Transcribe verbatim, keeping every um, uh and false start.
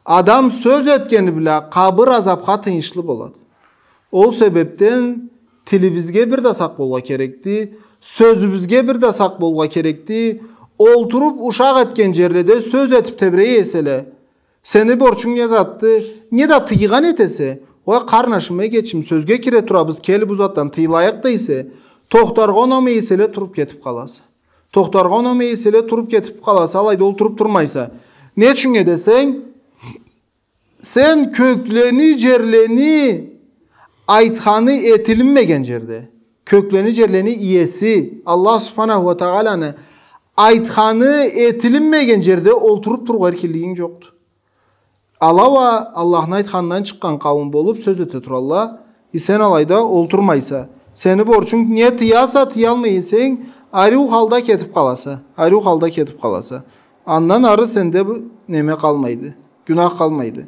Адам сёз этгени бла къабыр азапха тыйыншлы болады. Ол себепден тилибизге бир да сакъ болгъа керекди, сёзюбюзге бир да сакъ болгъа керекди. Олтуруп ушакъ этген джерледе сёз этип тебрей эселе, сени борчунг не затды? Не да тыйгъан этесе, уа, къарнашым, эгечим, сёзге кире турабыз, кел, бу затдан тыйылайыкъ дейсе, тохтаргъа унамай эселе, туруп кетип къаласа. Тохтаргъа унамай эселе, туруп кетип къаласа, алайда олтуруп турмайса. Не ючюннге десенг, сен кёклени, джерлени айтханы этилинмеген джерде, кёклени, джерлени иеси Аллах Субханаху уа Тааланы айтханы этилинмеген джерде олтуруп турургъа эркинлигинг джокъду. Ала уа Аллахны айтханындан чыкъгъан къауум болуп сёз эте туралла, и сен алайда олтурмайса. Сени борчунг не, тыяса, тыялмай эсенг, ариу халда кетип къаласа, ариу халда кетип къаласа. Андан ары сенде бу неме къалмайды, гюнах къалмайды.